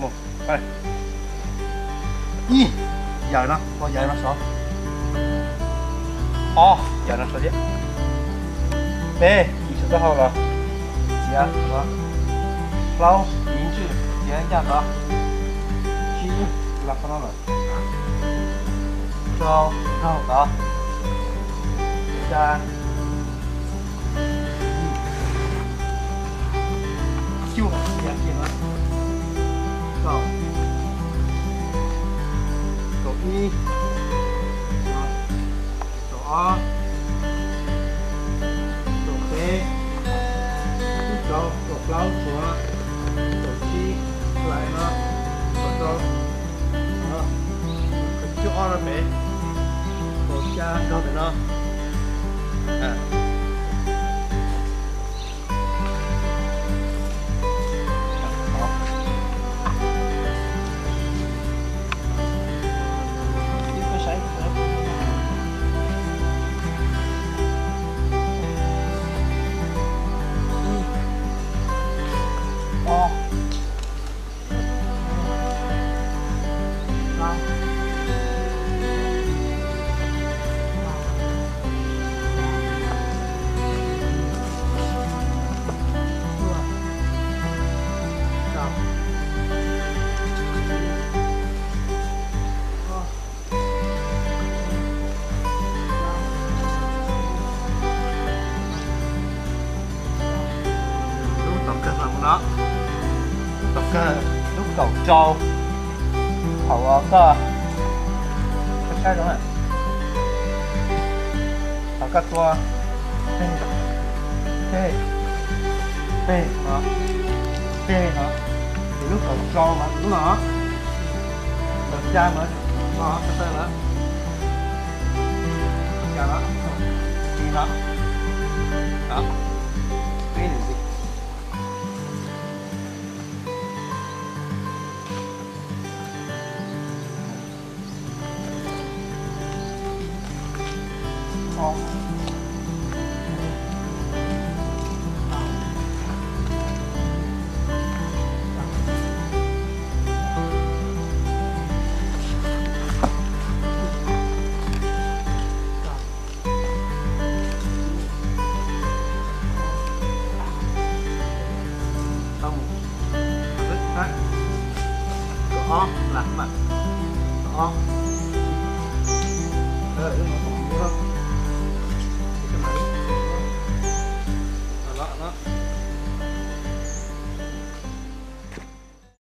Mus, ib, yawm no, yawm no sov. Ob, yawm no sov thiab. Peb, yim sov taub hau los txiav tod. Plaub, yim ntswj txiav ncaj tod. Tsib, los qhov no lawm. Rau, rau tod. Xya, cuaj, txiav kiag no. Kaum, kaum ib, kaum ob, kaum peb, kaum rau, kaum plaub tshuav, kaum tsib, hlais no, kaum rau, kaum cuaj ob no pem, kaum xya nrog ntawm no. Lub tom kawg no, lub tom kawg, lub kaum rau, thaum koj saib zoo, thaum koj tua peg, peg, peg no, peg no, ces lub kaum rau mas lub no, kaum xya mas, no, kaum xya no, li no, peb li ntxiv. Tau mus. Kaum ob, lam mas. Kaum ob. Los no.